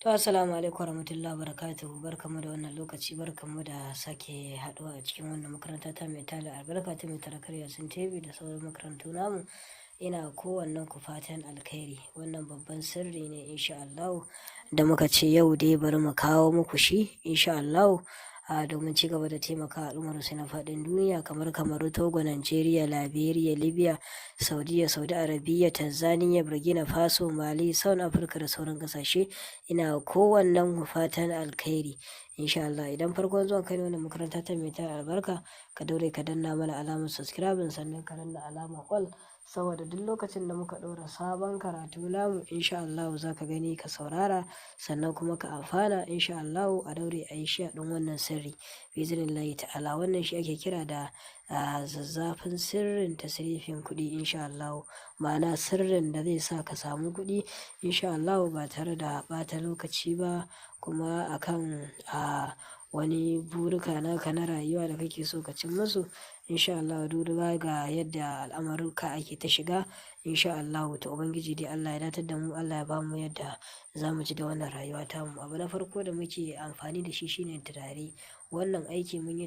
To, assalamu alaikum warahmatullahi wabarakatuhu. Barkanmu da wannan lokaci, barkanmu da sake haɗuwa a cikin wannan makaranta ta mai tarin albarka, ta mai tarakar Yasin TV da sauran makarantu namu. Ina kowannen ku fatan alkhairi. Wannan babban sirri ne, insha Allahu, da muka ce yau dai bari mu kawo muku shi, insha Allahu, a domin ci gaba da taimaka al'ummar su na faɗin duniya kamar Kamaru, Togo, Nigeria, Liberia, Libya, Saudiya, Saudi Arabia, Tanzania, Burkina Faso, Mali, South Africa da sauran ƙasashe. Ina kowannen ku fatan alkhairi. Insha Allah, idan farkon zuwan kai ne wannan makaranta ta mai tarin albarka, ka daure ka danna mana alamar subscribing, sannan ka danna alamar all, saboda duk lokacin da muka ɗora sabon karatu namu, insha Allahu, za ka gani, ka saurara, sannan kuma ka amfana, insha Allahu. A daure a yi share ɗin wannan sirri biiznillahi ta'ala. Wannan shi ake kira da zazzafin sirrin tasrifin kuɗi, insha Allahu, ma'ana sirrin da zai sa ka samu kuɗi, insha Allahu, ba tare da ɓata lokaci ba, kuma akan wani burika naka na rayuwa da kake so ka cim musu, insha Allahu. Duba ga yadda al'amarurka ake ta shiga, insha Allahu. To, Ubangiji dai Allah ya datar da mu, Allah ya bamu yadda za mu ji da wannan rayuwa tamu. Abu na farko da muke amfani da shi shine turare. Wannan aiki mun yi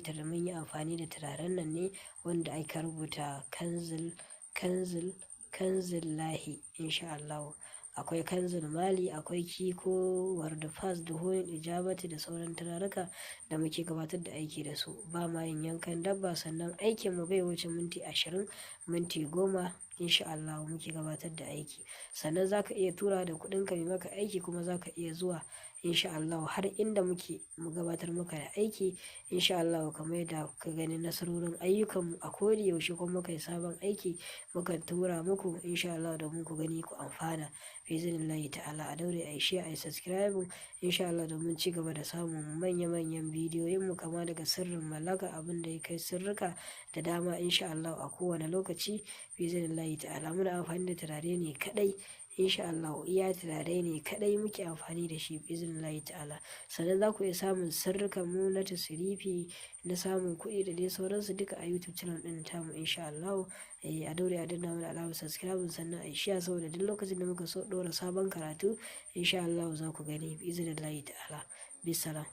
amfani da turaren nan ne wanda aka rubuta Kanzil, Kanzil, Kanzillahi, insha Allahu. Akwai Kanzil Mali, akwai Kiko, Wardafas, Duhoyin Ijabati da sauran turaruka da muke gabatar da aiki da su. Ba ma yin yankan dabba, sannan aikin mu bai wuce minti 20, minti 10, insha Allahu, muke gabatar da aiki. Sannan za ka iya tura da kuɗinka mu maka aiki, kuma za ka iya zuwa, insha Allahu, har inda muke mu gabatar maka da aiki, insha Allahu. Kamar yadda kuka gani nasarorin ayyukanmu a koda yaushe kuma muka yi sabon aiki, mukan tura muku, insha Allahu, domin ku gani ku amfana biiznillahi ta'ala. A daure a yi share, a yi subscribe, insha Allah, domin ci gaba da samun manya manyan bidiyoyin mu, kama daga sirrin mallaka, abin da ya kai sirrika da dama, insha Allahu, a kowane lokaci biiznillahi ta'ala. Muna amfani da turare ne kaɗai, insha Allahu. Iya turare ne kaɗai muke amfani da shi biiznillahi ta'ala. Sannan za ku iya samun sirrikan mu na tasrifi, na samun kuɗi da dai sauransu duka a YouTube channel ɗin tamu, insha Allahu. Eh, a daure a danna mana alamar subscribe, sannan a yi share, saboda duk lokacin da muka so ɗora sabon karatu, insha Allahu, za ku gani biiznillahi ta'ala. Bisalam.